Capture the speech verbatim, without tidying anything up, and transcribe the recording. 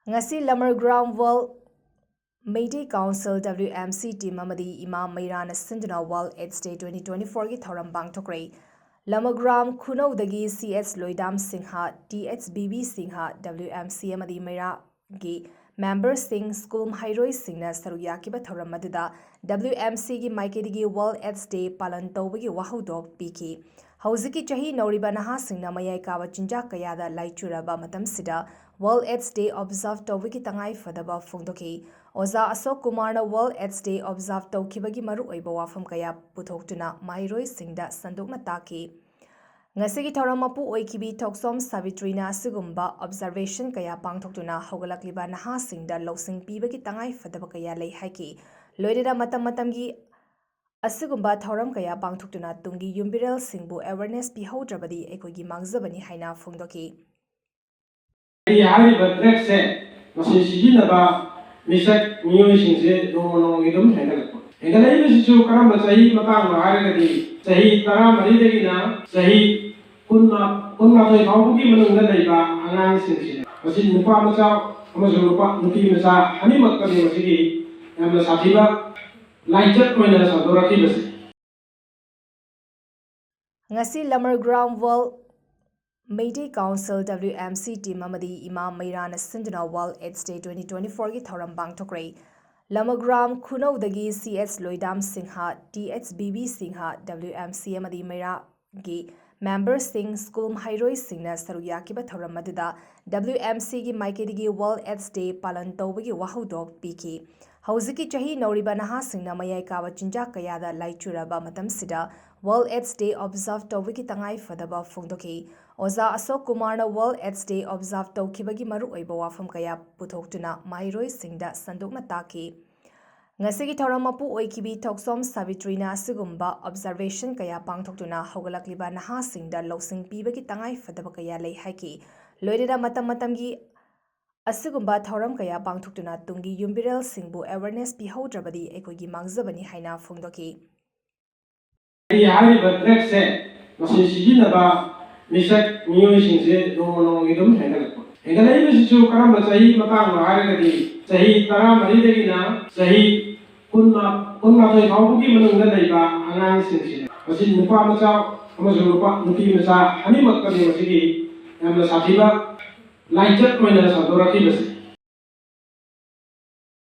ꯉꯁꯤ ꯂꯃꯔꯒ꯭ꯔꯥꯝ ꯋꯥꯔꯜ Meitei council W M C team ꯑꯃꯗꯤ ꯏꯃꯥ ꯃꯩꯔꯥꯅ ꯁꯤꯟꯗꯨꯅ World AIDS Day twenty twenty four ꯒꯤ ꯊꯧꯔꯝ ꯄꯥꯡꯊꯣꯛꯈ꯭ꯔꯦ꯫ ꯂꯃꯒ꯭ꯔꯥꯝ ꯈꯨꯅꯧꯗꯒꯤ C H ꯂꯣꯏꯗꯥꯝ Singh, T H B B Singh, W M C ꯑꯃꯗꯤ ꯃꯩꯔꯥꯒꯤ memberꯁꯤꯡ, school ꯃꯍꯩꯔꯣꯏꯁꯤꯡꯅ ꯁꯔꯨꯛ ꯌꯥꯈꯤꯕ ꯊꯧꯔꯝ ꯑꯗꯨꯗ W M C ꯒꯤ ꯃꯥꯏꯀꯩꯗꯒꯤ World AIDS Day ꯄꯥꯂꯟ ꯇꯧꯕꯒꯤ ꯋꯥꯍꯧꯗꯣꯛ ꯄꯤꯈꯤ꯫ ꯍꯧꯖꯤꯛꯀꯤ ꯆꯍꯤ ꯅꯧꯔꯤꯕ ꯅꯍꯥꯁꯤꯡꯅ ꯃꯌꯥꯏ ꯀꯥꯕ ꯆꯤꯟꯖꯥꯛ ꯀꯌꯥꯗ ꯂꯥꯏꯆꯨꯔꯕ ꯃꯇꯝꯁꯤꯗ World AIDS Day observe ꯇꯧꯕꯒꯤ ꯇꯉꯥꯏ ꯐꯗꯕ ꯐꯣꯡꯗꯣꯛꯈꯤ꯫ ꯑꯣꯖꯥ ꯑꯁꯣꯛ ꯀꯨꯃꯥꯔꯅ World AIDS Day observe ꯇꯧꯈꯤꯕꯒꯤ ꯃꯔꯨꯑꯣꯏꯕ ꯋꯥꯐꯝ ꯀꯌꯥ ꯄꯨꯊꯣꯛꯇꯨꯅ ꯃꯍꯩꯔꯣꯏꯁꯤꯡꯗ ꯁꯟꯗꯣꯛꯅ ꯇꯥꯛꯈꯤ꯫ ꯉꯁꯤꯒꯤ ꯊꯧꯔꯝ ꯃꯄꯨ ꯑꯣꯏꯈꯤꯕꯤ ꯊꯣꯛꯆꯣꯝ ꯁꯥꯕꯤꯇ꯭ꯔꯤꯅ ꯑꯁꯤꯒꯨꯝꯕ observation ꯀꯌꯥ ꯄꯥꯡꯊꯣꯛꯇꯨꯅ ꯍꯧꯒꯠꯂꯛꯂꯤꯕ ꯅꯍꯥꯁꯤꯡꯗ ꯂꯧꯁꯤꯡ ꯄꯤꯕꯒꯤ ꯇꯉꯥꯏ ꯐꯗꯕ ꯀꯌꯥ ꯂꯩ ꯍꯥꯏꯈꯤ꯫ ꯂꯣꯏꯅꯅ ꯃꯇꯝ ꯃꯇꯝꯒꯤ ꯑꯁꯤꯒꯨꯝꯕ ꯊꯧꯔꯝ ꯀꯌꯥ ꯄꯥꯡꯊꯣꯛꯇꯨꯅ ꯇꯨꯡꯒꯤ ꯌꯨꯝꯕꯤꯔꯦꯜꯁꯤꯡꯕꯨ awareness ꯄꯤꯍꯧꯗ꯭ꯔꯕꯗꯤ ꯑꯩꯈꯣꯏꯒꯤ ꯃꯥꯡꯖꯕꯅꯤ ꯍꯥꯏꯅ ꯐꯣꯡꯗꯣꯛꯈꯤ꯫ ꯑꯩ ꯍꯥꯏꯔꯤꯕ drugꯁꯦ, ꯃꯁꯤ ꯁꯤꯖꯤꯟꯅꯕ ꯃꯤꯁꯛ ꯃꯤꯑꯣꯏꯁꯤꯡꯁꯦ ꯅꯣꯡꯃ ꯅꯣꯡꯃꯒꯤ ꯑꯗꯨꯝ ꯍꯦꯟꯒꯠꯂꯛꯄ꯫ ꯍꯦꯟꯒꯠꯂꯛꯏꯕꯁꯤꯁꯨ ꯀꯔꯝꯕ ꯆꯍꯤ ꯃꯇꯥꯡꯅꯣ ꯍꯥꯏꯔꯒꯗꯤ, ꯆꯍꯤ ꯇꯔꯥꯃꯔꯤꯗꯒꯤꯅ ꯆꯍꯤ ꯀꯨꯟꯃꯥ-, ꯀꯨꯟꯃꯥꯊꯣꯏ ꯐꯥꯎꯕꯒꯤ ꯃꯅꯨꯡꯗ ꯂꯩꯕ ꯑꯉꯥꯡꯁꯤꯡꯁꯤꯅ, ꯃꯁꯤ ꯅꯨꯄꯥ ꯃꯆꯥ ꯑꯃꯁꯨꯡ ꯅꯨꯄꯥ, ꯅꯨꯄꯤ ꯃꯆꯥ ꯑꯅꯤꯃꯛꯇꯅꯤ ꯃꯁꯤꯒꯤ ꯌꯥꯝꯅ ꯁꯥꯊꯤꯕ ꯂꯥꯏꯆꯠ ꯑꯣꯏꯅ ꯁꯟꯗꯣꯔꯛꯈꯤꯕꯁꯦ꯫ ꯉꯁꯤ ꯂꯃꯔꯒ꯭ꯔꯥꯝ ꯋꯥꯔꯜ Meitei council W M C team ꯑꯃꯗꯤ ꯏꯃꯥ ꯃꯩꯔꯥꯅ ꯁꯤꯟꯗꯨꯅ World AIDS Day twenty twenty four ꯒꯤ ꯊꯧꯔꯝ ꯄꯥꯡꯊꯣꯛꯈ꯭ꯔꯦ꯫ ꯂꯃꯒ꯭ꯔꯥꯝ ꯈꯨꯅꯧꯗꯒꯤ C H ꯂꯣꯏꯗꯥꯝ Singh, T H B B Singh, W M C ꯑꯃꯗꯤ ꯃꯩꯔꯥꯒꯤ memberꯁꯤꯡ, school ꯃꯍꯩꯔꯣꯏꯁꯤꯡꯅ ꯁꯔꯨꯛ ꯌꯥꯈꯤꯕ ꯊꯧꯔꯝ ꯑꯗꯨꯗ W M C ꯒꯤ ꯃꯥꯏꯀꯩꯗꯒꯤ World AIDS Day ꯄꯥꯂꯟ ꯇꯧꯕꯒꯤ ꯋꯥꯍꯧꯗꯣꯛ ꯄꯤꯈꯤ꯫ ꯍꯧꯖꯤꯛꯀꯤ ꯆꯍꯤ ꯅꯧꯔꯤꯕ ꯅꯍꯥꯁꯤꯡꯅ ꯃꯌꯥꯏ ꯀꯥꯕ ꯆꯤꯟꯖꯥꯛ ꯀꯌꯥꯗ ꯂꯥꯏꯆꯨꯔꯕ ꯃꯇꯝꯁꯤꯗ World AIDS Day observe ꯇꯧꯕꯒꯤ ꯇꯉꯥꯏ ꯐꯗꯕ ꯐꯣꯡꯗꯣꯛꯈꯤ꯫ ꯑꯣꯖꯥ ꯑꯁꯣꯛ ꯀꯨꯃꯥꯔꯅ World AIDS Day observe ꯇꯧꯈꯤꯕꯒꯤ ꯃꯔꯨꯑꯣꯏꯕ ꯋꯥꯐꯝ ꯀꯌꯥ ꯄꯨꯊꯣꯛꯇꯨꯅ ꯃꯍꯩꯔꯣꯏꯁꯤꯡꯗ ꯁꯟꯗꯣꯛꯅ ꯇꯥꯛꯈꯤ꯫ ꯉꯁꯤꯒꯤ ꯊꯧꯔꯝ ꯃꯄꯨ ꯑꯣꯏꯈꯤꯕꯤ ꯊꯣꯛꯆꯣꯝ ꯁꯥꯕꯤꯇ꯭ꯔꯤꯅ ꯑꯁꯤꯒꯨꯝꯕ observation ꯀꯌꯥ ꯄꯥꯡꯊꯣꯛꯇꯨꯅ ꯍꯧꯒꯠꯂꯛꯂꯤꯕ ꯅꯍꯥꯁꯤꯡꯗ ꯂꯧꯁꯤꯡ ꯄꯤꯕꯒꯤ ꯇꯉꯥꯏ ꯐꯗꯕ ꯀꯌꯥ ꯂꯩ ꯍꯥꯏꯈꯤ꯫ ꯂꯣꯏꯅꯅ ꯃꯇꯝ ꯃꯇꯝꯒꯤ ꯑꯁꯤꯒꯨꯝꯕ ꯊꯧꯔꯝ ꯀꯌꯥ ꯄꯥꯡꯊꯣꯛꯇꯨꯅ ꯇꯨꯡꯒꯤ ꯌꯨꯝꯕꯤꯔꯦꯜꯁꯤꯡꯕꯨ awareness ꯄꯤꯍꯧꯗ꯭ꯔꯕꯗꯤ ꯑꯩꯈꯣꯏꯒꯤ ꯃꯥꯡꯖꯕꯅꯤ ꯍꯥꯏꯅ ꯐꯣꯡꯗꯣꯛꯈꯤ꯫ ꯑꯩ ꯍꯥꯏꯔꯤꯕ drugꯁꯦ, ꯃꯁꯤ ꯁꯤꯖꯤꯟꯅꯕ ꯃꯤꯁꯛ ꯃꯤꯑꯣꯏꯁꯤꯡꯁꯦ ꯅꯣꯡꯃ ꯅꯣꯡꯃꯒꯤ ꯑꯗꯨꯝ ꯍꯦꯟꯒꯠꯂꯛꯄ꯫ ꯍꯦꯟꯒꯠꯂꯛꯏꯕꯁꯤꯁꯨ ꯀꯔꯝꯕ ꯆꯍꯤ ꯃꯇꯥꯡꯅꯣ ꯍꯥꯏꯔꯒꯗꯤ, ꯆꯍꯤ ꯇꯔꯥꯃꯔꯤꯗꯒꯤꯅ ꯆꯍꯤ ꯀꯨꯟꯃꯥ-, ꯀꯨꯟꯃꯥꯊꯣꯏ ꯐꯥꯎꯕꯒꯤ ꯃꯅꯨꯡꯗ ꯂꯩꯕ ꯑꯉꯥꯡꯁꯤꯡꯁꯤꯅ, ꯃꯁꯤ ꯅꯨꯄꯥ ꯃꯆꯥ ꯑꯃꯁꯨꯡ ꯅꯨꯄꯥ, ꯅꯨꯄꯤ ꯃꯆꯥ ꯑꯅꯤꯃꯛꯇꯅꯤ ꯃꯁꯤꯒꯤ ꯌꯥꯝꯅ ꯁꯥꯊꯤꯕ ꯂꯥꯏꯆꯠ ꯑꯣꯏꯅ ꯁꯟꯗꯣꯔꯛꯈꯤꯕꯁꯦ꯫